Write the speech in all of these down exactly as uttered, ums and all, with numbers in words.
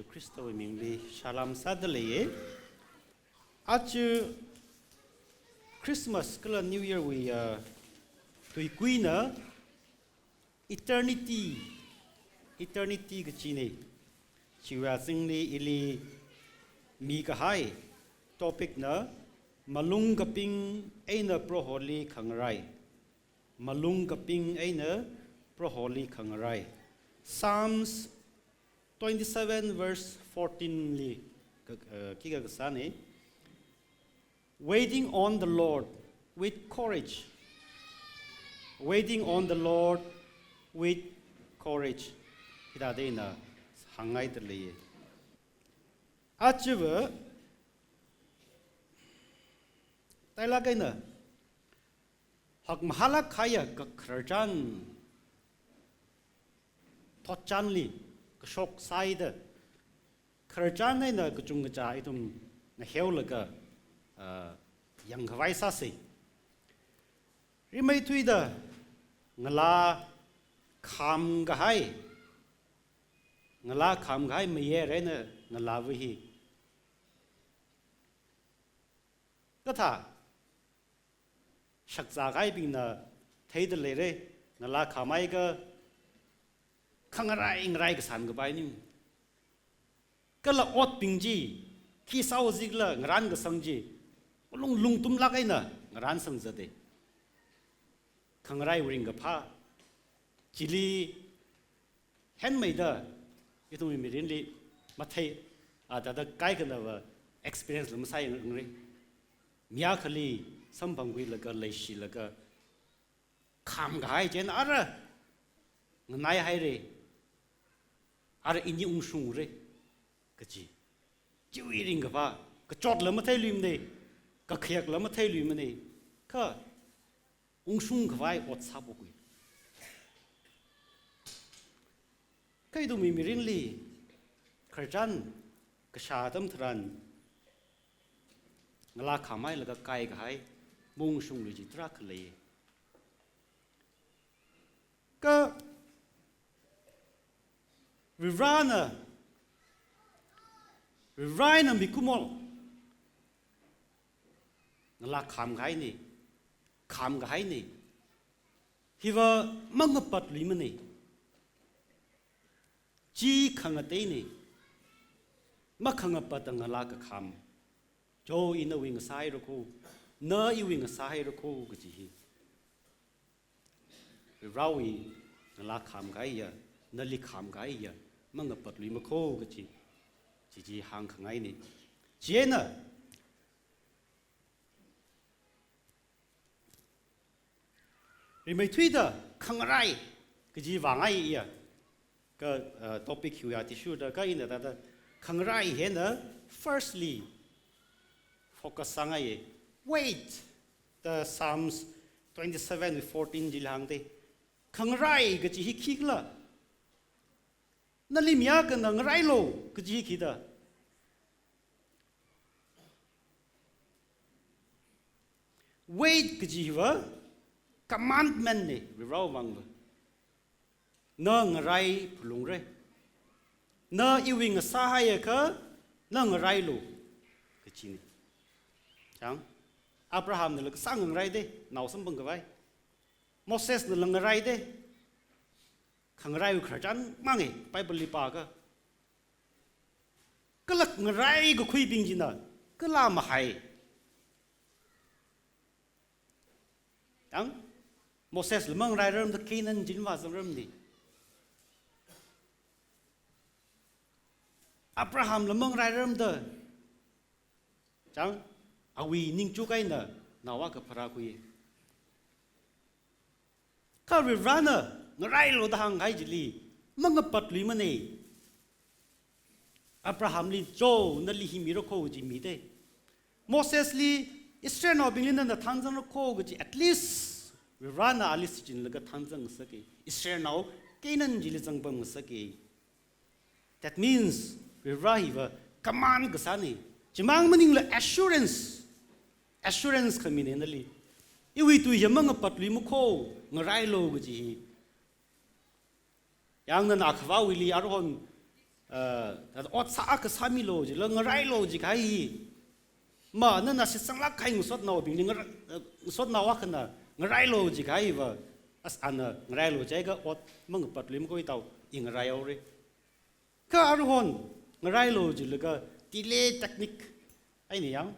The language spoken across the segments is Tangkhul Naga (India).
Khristawui mingli salam sāda leiye. Aja Christmas kala New Year wui, ah, tuikuina eternity, eternity kachine. Chiwui azingli ili mikahai topic na malung kaping eina Proholi khangarai. Malung kaping eina Proholi khangarai. Psalms twenty-seven verse fourteen li ka, eh, khikha kasāne. Waiting on the Lord with courage. Waiting on the Lord with courage. Hithāda ina hāngngaida leiye. Ajava tailak eina hakmahālak kahaiya khararchan, thotchanli kashok sāhaida, khararchan eina kachungkha ithumna heolaga, ah, yangkhavai sāsa. Rimeithuida ngalā khāmkahai, ngalā khāmkahai mayar eina ngalāva hi kathā shakzā kahaibingna theida leire, ngalā khāmhaiakha khangarai ngarai kasān kapai ning. Kala otbing chi, khi sāo jikhala ngarān kasang chi, ulung lungtumlak eina ngarān sangzate. Khangaraiwui ringkaphā chili henmeida ithumwui mirinli mathei, ah, thāda kaikhanava experience la masāyangre. Mi akhali samphangkhuilaga, leishilaga, khāmkahai chieina ara nganaihaire, ara ini ungshungre kaji. Chiwui ringkaphā, kachotla matheiluimane, kakhayakla matheiluimane, kha ungshungkhavai ot sāphokkhui. Kha ithumwui mirinli khararchan kashā atam tharan ngalā khāmhailaga kaikahai maungshunglu chi tarākha lei. Kha Varivarana, Varivarana mikumoli ngalā khāmkahaine, khāmkahaine. Hiva mangapatluimane. Chi khangateine. Makhangapata ngalā kakhām. Jo, ina iwui ngasāhaira kho, na iwui ngasāhaira kho kaji hi. Varivarawui ngalā khāmkahaiya, nali khāmkahaiya mangapatluimakho kaji, chi chi hāngkhangaine. Chieina rimeithuida khangarai kaji vāngaiya. Kha, uh, topic hiwui athishurda kha ina thāda khangarai hina firstly focus sāngaiye. Wait, the Psalms twenty-seven fourteen chili hāngde. Khangarai kaji hi khikhala? Nali mi akhana ngarailu kaji hi khida? Wait kaji hiva commandment ne, Varivarawui vangva. Na ngarai phalungra. Na iwui ngasāhaiakha na ngarailu kajine. Chang, Abrahamnala kasāng ngaraide, nao samphangkhavai. Mosesnala ngaraide. Khangaraiwui khararchan mange, Bible li pāakha. Kala ngarai kakhuibing china kala mahai. Chang, Mosesla mangarairamda Canaan chili vāzangramne. Abrahamla mangarairamda, chang, awui ningchuk eina nao akha pharākhui. Kha Varivarana ngarailu da hāngkahai chili mangapatluimane. Abrahamli, jo, nali hi mira kho kaji mide. Mosesli, Israelnaobingli nana thanzangra kho kaji, at least Varivarana ali shichinlaga thanzanngasake. Israelnao Canaan chili zangpamngasake. That means, Varivara hiva command kasāne. Chimang maningla assurance. Assurance khamine nali. Iwui tui hi mangapatluimakho, ngarailu kaji hi. Yang nana akhavāwuili aruihon uh, ot sā akha sāmilu jila, ngarailo jikahai. Ma, nana shitsanglāk kahai ngasotnaobingli ngara-, uh, ngasotnao akhana ngarailo jikahai va. As ana ngarailo jiakha ot mangapat lim koi tao i ngaraihaora. Kha aruihon ngarailo jilaga delay technique eina yang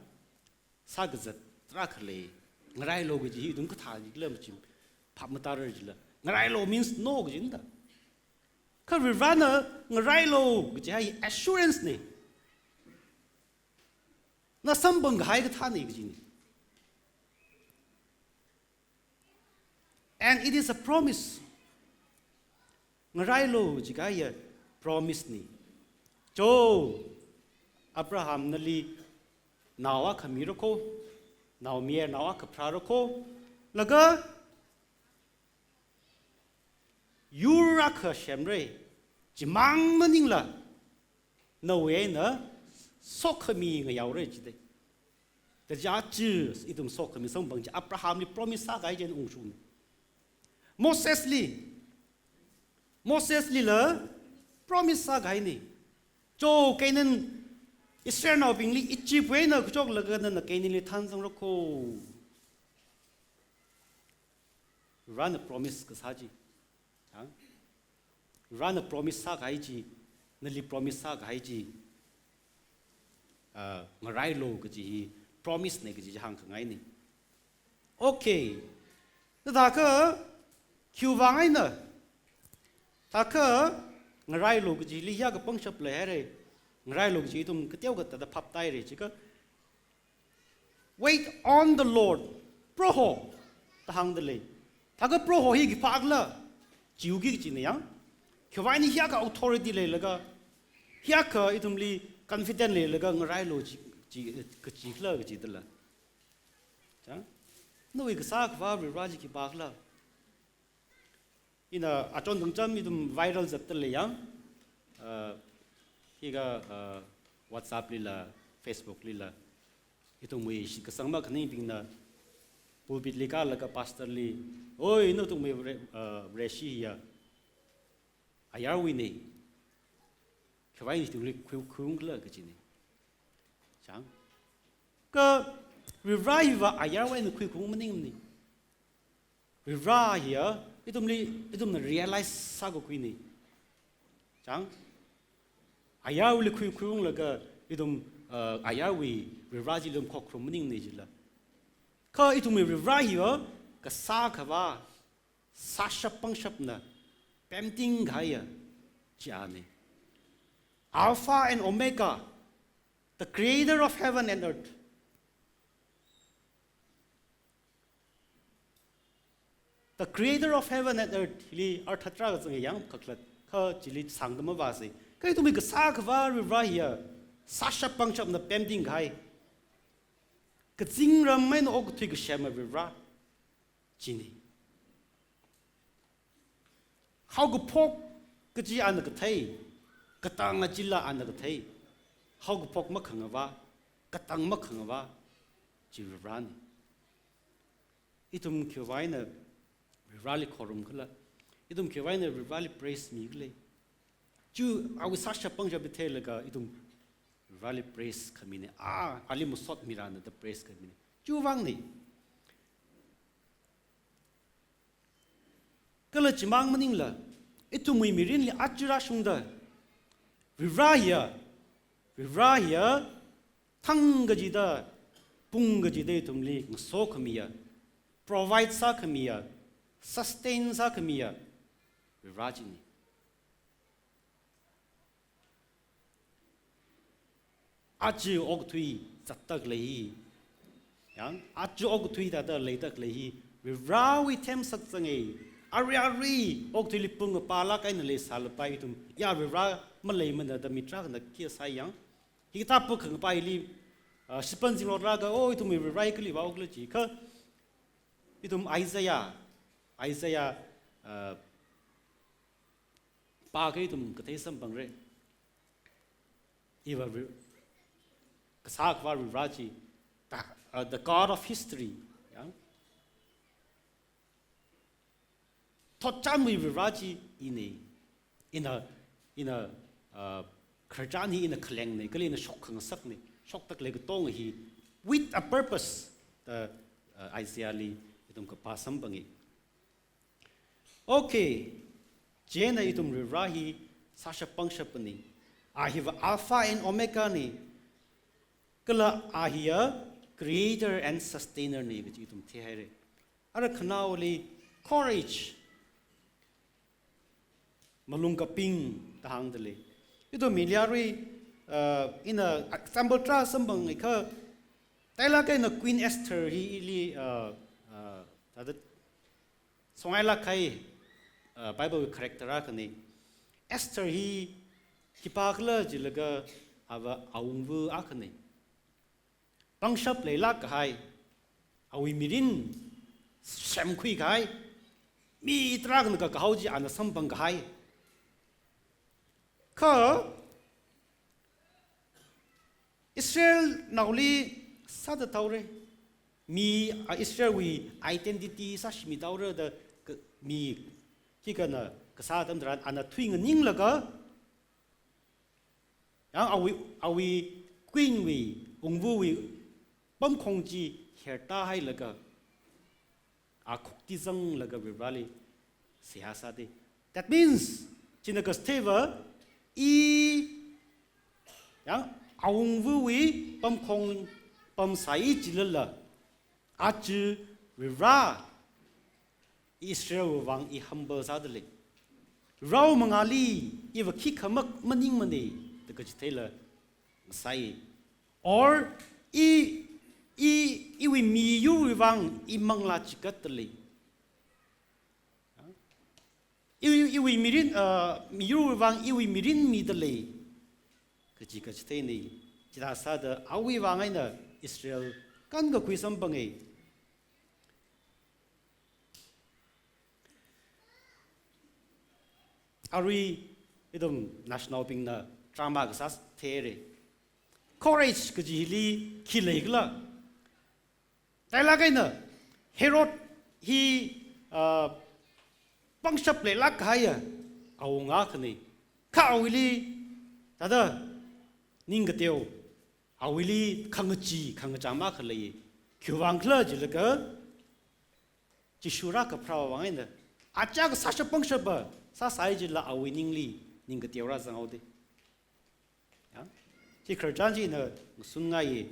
sākazat tarākha lei. Ngarailo kaji hi ithum kathā jila machim phap matārar jila. Ngarailo means no kajina da. Kha Varivarana ngarailo kaji hi assurance na. Na samphang kahai kathāna kajina. And it is a promise. Ngarailo jikahaiya promise na. Cho, Abraham nali nao akha mira kho, naomayara nao akha pharāra kho, laga yur akha semra, chimang maningla nawui eina sokhami ngayaora jida. Taja chi ithum sokhami samphang chi Abrahamli promise sākahai chieina ungshungna. Mosesli, Moseslila promise sākahaina. Cho Canaan, Israelnaobingli Egyptwui eina kachoklaga nana Canaanli thanzangra kho. Varivarana promise kasā chi. Ha? Varivarana promise sākahai chi, nali promise sākahai chi, ah, ngarailo kaji hi promise na kaji chi hāngkhangaina. Okay. Thākha, khiwuivang eina, thākha ngarailo kajili hiyākha pangshap leihaira. Ngarailo kaji ithum kateokha thāda phaptāhaira jiakha, "Wait on the Lord." Proho da hāngda lei. Thākha Proho hi khipākhala jiuki kajina yang. Khiwuivang eina hiyākha authority leilaga, hiyākha ithumli confident leilaga ngarailo chi, chi, kajikhala kajidala. Chang? Nawui kasā akhava Varivara chi khipākhala. Ina achon thangcham ithum viral zatda lei yang, ah, hika, ah, WhatsApp lila, Facebook lila, ithumwui shitkasang makhaningbingna pulpit li kālaga pastor li, "Oi, nathumwui Vare-, ah, Vareshi hiya ayarwuina. Khiwuivang ithumli khui, khuiungkhala," kajina. Chang? Kha Varivara hiva ayarwui eina khuikhaung maningmana. Varivara hiya, ithumli, ithumna realize sākakhuina. Chang? Ayarwuili khui, khuiunglaga ithum, uh, ayarwui Varivara chili ithum khokkharum maningmana jila. Kha ithumwui Varivara hiya, kasā akhava, sāshap pangshapna pemting kahaiya chi ana. Alpha and Omega, the creator of heaven and earth. The creator of heaven and earth, hili artha tarākha zanga yang kakhalat, kha chili sāngda mavāsa. Kha ithumwui kasā akhava Varivara hiya, sāshap pangshapna pemting kahai, kazingram eina okathui kasema Varivara china. Haokaphok kaji ana kathei, katang kajila ana kathei. Haokaphok makhangavā, katang makhangavā, chi Varivarana. Ithum khiwuivang eina Varivarali khorumkhala, ithum khiwuivang eina Varivarali praise mikhala. Chi awui sāshap pangshap theilaga ithum Varivarali praise khamina. Ah, ali masot mirana da praise khamina. Chiwuivangna. Kala chimang maningla, ithumwui mirinli aja rāshungda, Varivara hiya, Varivara hiya, thang kachida, pung kachida ithumli ngasokhamiya, provide sākhamiya, sustain sākhamiya, Varivara china. Aja okathui zatda khalei hi. Yang, aja okathui thāda leida khalei hi. Varivarawui themsak zanga. Ari ari okathuili pung kapālāk eina leisālapai ithum. Ya Varivara maleimana da mi tarākhana khi sāi yang. Hikathā pung khangapaili, ah, shitpān zingrot laga, oh, ithum Varivara kali vāokhala chi. Kha, ithum Isaiah, Isaiah, ah, pākha ithum kathei samphangra. Iva Vari-, kasā akhava Varivara chi, the, uh, the God of history. Ya. Thotchanwui Varivara chi ina, ina, ina, uh, khararchan hi ina khalengna, kala ina shok khangasakna, shokda khalei katonga hi with a purpose da, uh, Isaiah li ithum kapā samphangi. Okay, chieina ithum Varivara hi sāshap pangshapna, a hiva Alpha and Omega na, kala a hiya Creator and Sustainer na kaji ithum theihaira. Ara khanaoli courage, malung kaping da hāngda lei. Ithum India li, uh, ina example tarā samphangakha, tailāk eina Queen Esther hi ili, uh, uh, thāda songailāk kahai, uh, Bible character akhana. Esther hi khipākhala jilaga ava awungva akhana. Pangshap leilāk kahai, awui mirin semkhui kahai, mi tarākhana kakahao chi ana samphang kahai. Kha Israelnaoli sāda taora, mi, a, Israelwui identity sāshimi taora da ka-, mi khikha na kasā atam tharan ana thui nganinglaga, yang awui, awui queen wui, wungvawui pamkhong chi hertā hailaga, a khukti zanglaga Varivarali seihā sāda. That means, china katheiva, i, yang awungvawui pamkhong pamsai chilala, aja Varivara Israelwui vang i humble sāda lei. Rao mangāli iva khikha mak maningmana da kachitheila ngasai. Or i, i, iwui miyurwui vang i manglā chigatda lei. Iwui, iwui mirin, uh, miyurwui vang iwui mirin mida lei. Kaji kachitheina. Chithā sāda awui vang eina Israel kankakhui samphanga. Arui ithum national bingna drama kasā theira. Courage kaji hili khi leikhala. Tailāk eina Herod hi, ah, pangshap leilāk kahaiya awunga akhana. Kha awuili thāda ning kateo, awuili khangachee, khangacham akha lei. Khiwuivang khala jilaga, Jishu rākapharā vang eina, aja kasāshap pangshapa sāsai jila awui ningli ning kateo rāzanghaoda. Ya? Chi khararchan chi ina ngasun ngai.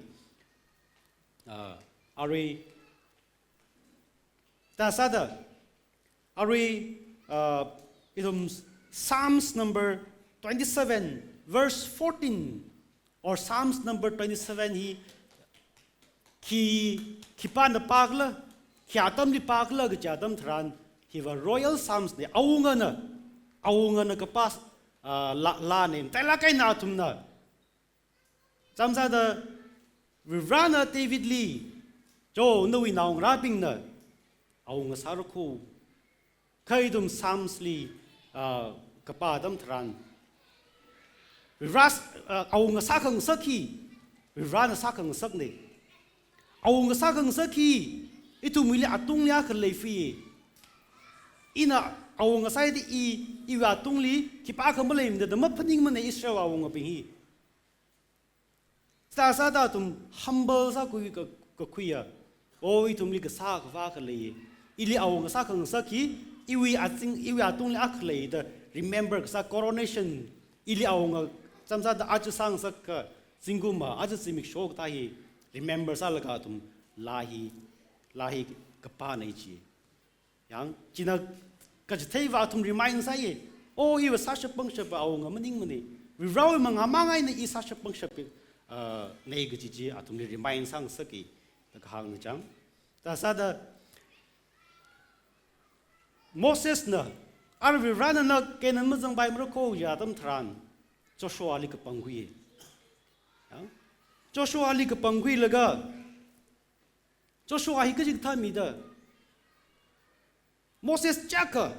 Ah, arui, thāda sāda, arui, ah, ithum Psalms number twenty-seven, verse fourteen, or Psalms number twenty-seven hi khi, khipāna pākhala, khi atamli pākhala kaja atam tharan, hiva Royal Psalms na, awungana, awungana kapā, ah, laa, laana, tailāk eina athumna. Chāmsāda Varivarana Davidli, jo, nawui naongarābingna awunga sāra kho. Kha ithum Psalms li, ah, kapā atam tharan, Varivara, ah, awunga sākhangasak hi Varivarana sākhangasakna. Awunga sākhangasak hi ithumwuili atungli akha leifai. Ina awunga sāhaida i, iwui atungli khipākha maleimada da maphaningmana Israel awungabing hi. Thāda sāda athum humble sākhui ka, kakhuiya. O, ithumli kasā akhava khalei. Ili awunga sākhangasak hi, iwui azing, iwui atungli akha lei da remember kasā coronation. Ili awunga chāmsāda aja sāngasak kazingkumva, aja zimiksho kathā hi remember sālaga athum laa hi, laa hi kapāna chi. Yang, china kachitheiva athum remind sāya. O, iva sāshap pangshapa awunga maningmana. Varivarawui mangāmang eina i sāshap pangshap, ah, na kaji chi athumli remind sāngasaka. Da kahāngna chang. Thāda sāda Mosesna, ara Varivarana na Canaan mazangpaimara kho kaja atam tharan, Joshuali kapangkhui. Yang, Joshuali kapangkhuilaga, Joshua hi kachikathā mida. Moses chiyākha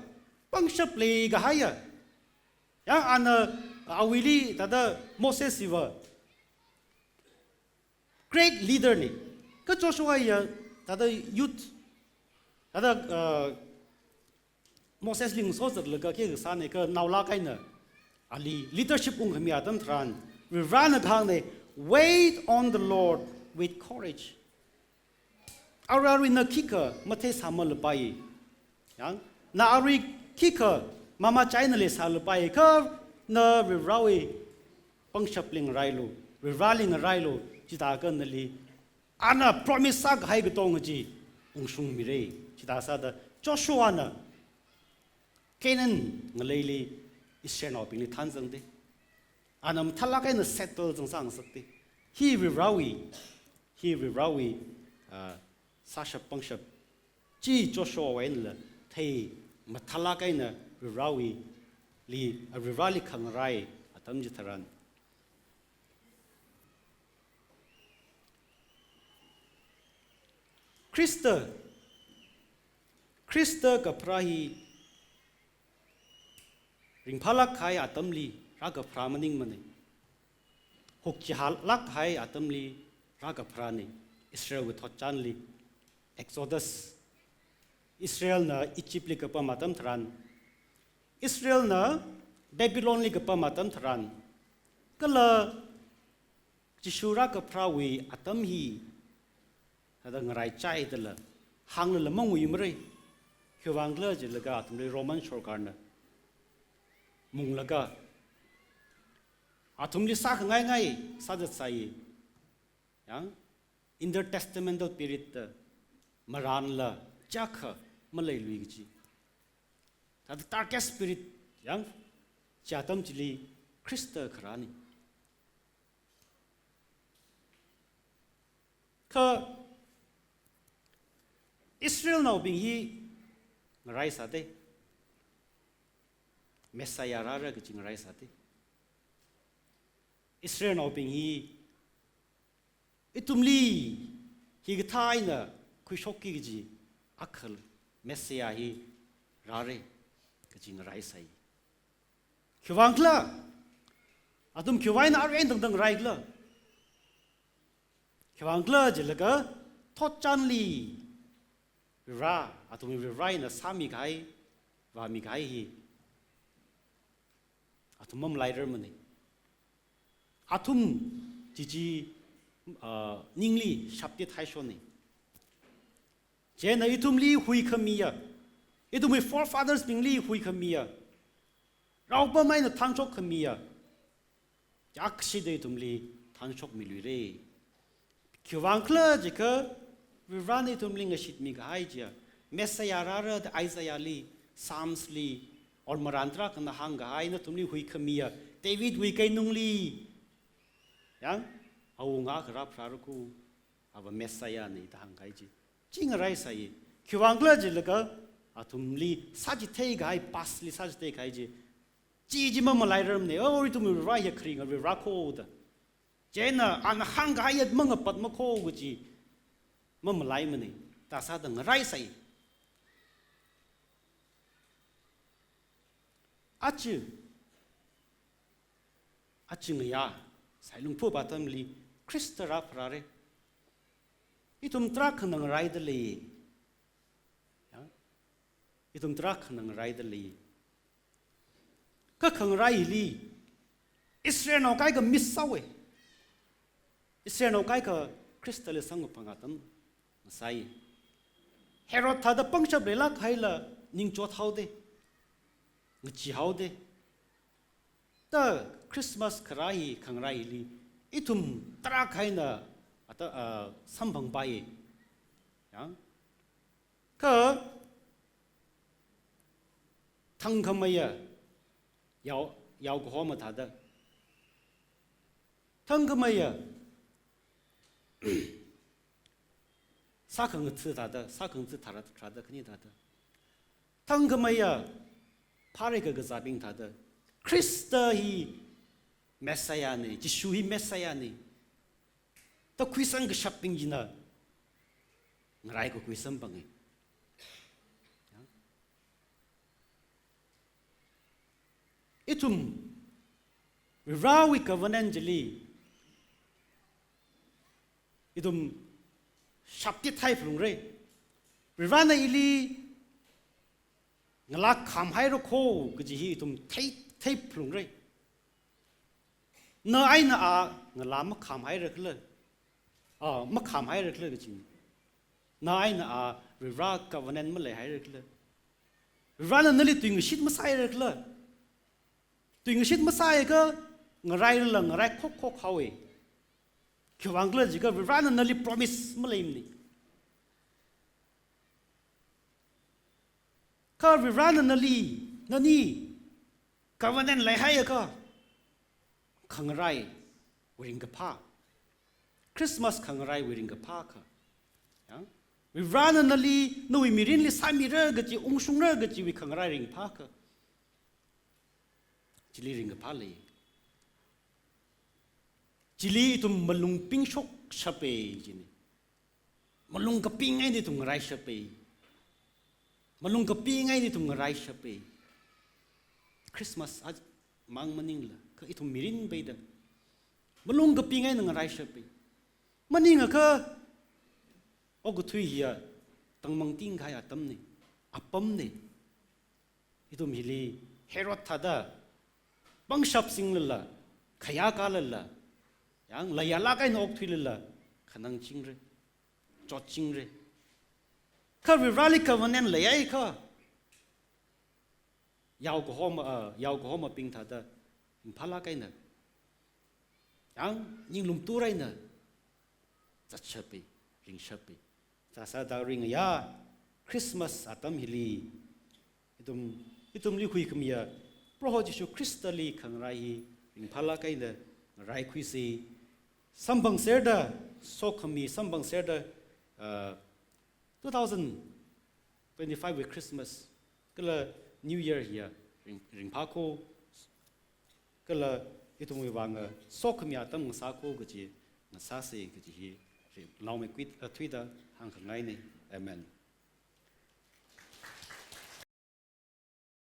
pangshap leikahaiya. Yang ana awuili thāda Moses hiva great leader na. Kha Joshua hiya thāda youth. Thāda, uh, Mosesli ngasozatlaga khi kasāna kha naolāk eina. Ali leadership ungkhami atam tharan, Varivarana kahāngna, "Wait on the Lord with courage." Arui arui na khikha matheisāmalapai. Yang, na arui khikha mamachaina leisālapai, kha na Varivarawui pangshapli ngarailu, Varivarali ngarailu, chithākha nali ana promise sākahai katonga chi ungshungmira. Chithā sāda Joshuana Canaan ngaleili Israelnaobingli thānzangda, ana mathālāk eina settle zangsāngasakda. Hi Varivarawui, hi Varivarawui, ah, sāshap pangshap chi Joshuawui einala thei, mathālāk eina Varivarawuili, ah, Varivarali khangarai atam chitharan, Khrista, Khrista kapharā hi ringphālāk kahai atamli rākapharā maningmana. Hukchihālāk kahai atamli rākapharāna. Israelwui thotchanli, Exodus, Israelna Egyptli kapam atam tharan, Israelna Babylonli kapam atam tharan, kala Jishu rākapharāwui atam hi, thāda ngaraichai dala, hānglala manguimara. Khiwuivang khala jilaga athumli Roman sorkarna munglaga, athumli sākhangaingai sāzatsai. Yang, intertestamental period da marānla chiyākha maleilui kaji. Thāda darkest period, yang, chi atam chili Khrista kharāna. Kha Israelnaobing hi ngaraisāda, Messiah rāra kaji ngaraisāda. Israelnaobing hi ithumli hikathā eina khuishokki kaji akha Messiah hi rāra kaji ngaraisai. Khiwuivang khala, athum khiwuivang eina arui eina tangda ngaraikhala? Khiwuivang khala jilaga thotchanli Varivara, athumwui Varivara eina sāmikahai, vāmikahai hi athum mamalairarmana. Athum chi chi, ah, ningli shaptit haishona. Chieina ithumli huikhamiya, ithumwui forefathers bingli huikhamiya, raopam eina thangshokkhamiya, chiyākshida ithumli thangshokmiluira. Khiwuivang khala jiakha, Varivarana ithumli ngashitmikahai chiya, Messiah rāra da Isaiahli, Psalmsli, or marān tarākhana hāngkahai, nathumli huikhamiya, Davidwui keinungli, yang, awunga akha rāpharāra kho, ava Messiahna da hāngkahai chi, chi ngaraisai. Khiwuivang khala jilaga, athumli sāchitheikahai, pastli sāchitheikahai chi, chi chi mamalairarmana. Oh, ithumwui Varivara hi kharinga Varivara kho da. Chieina ana hāngkahai ya mangapatma kho kaji mamalaimana. Thāsāda ngaraisai. Aja, aja ngayā, sailung phup atamli Khrista rāpharāra. Ithum tarākhana ngaraida lei. Ya? Ithum tarākhana ngaraida lei. Kha khangarai hili Israelnao kaikha miss sāhaowa. Israelnao kaikha Khristali samkaphang atam masāi. Herod thāda pangshap leilāk haila ningchot haoda, ngachee haoda. Ta Christmas kharā hi khangarai hili ithum tarākha eina ata, ah, samphangpai. Ya? Kha thangkhameiya yao, yao kahoma thāda, thangkhameiya sākhangatha thāda, sākhangatha thāra, thāda khani thāda, thangkhameiya phāra kakazābing thāda, Khrista hi Messiahna, Jishu hi Messiahna da khuisang kashapbing china ngaraikakhui samphanga. Ithum Varivarawui covenant chili ithum shaptit haiphalungra. Varivarana ili ngalā khamhaira kho kaji hi ithum thei, theiphalungra. Na eina a ngalā makhamhaira khala. A, makhamhaira khala kachi. Na eina a Varivara covenant maleihaira khala. Varivarana nali tuingashit masāhaira khala. Tuingashit masāakha ngarailala ngarai khokkhok haowa. Khiwuivang khala jiakha Varivarana nali promise maleimana. Kha Varivarana nali, nani, covenant leihaiakha, khangaraiwui ringkaphā. Christmas khangaraiwui ringkaphā kha. Ya? Varivarana nali, nawui mirinli sāmira kachi, ungshungra kachiwui khangarai ringphā kha. Chili ringkaphā lei. Chili ithum malung pingshokshapa jina. Malung kapinga eina ithum ngaraishapa. Malung kapinga eina ithum ngaraishapa. Christmas a mang maningla, kha ithum mirin peida. Malung kapinga eina ngaraishapa. Maningakha, okathui hiya, tangmang tingkahai atamna, apamna. Ithum hili Herod thāda, pangshap singlala, khayā kālala, yang layālāk eina okthuilala, khanang chingra, chot chingra. Kha Varivarali covenant leiakha, yao kahoma, ah, yao kahomabing thāda, ringphālāk eina, yang ninglum turaina, zatshapa, ringshapa. Sāsāda ringaya, Christmas atam hili, ithum, ithumli huikhamiya, Proho Jishu Khristali khangarai hi, ringphālāk eina, ngaraikhuisa, samphangserda, sokhami samphangserda, uh, two thousand twenty-five wui Christmas, kala New Year hiya, ring, ringphākho, kala ithumwui vang, uh, sokhami atam ngasākho kachi, ngasāsa kachi hi, ri, naomeikhui, uh, thuida hāngkhangaina. Amen.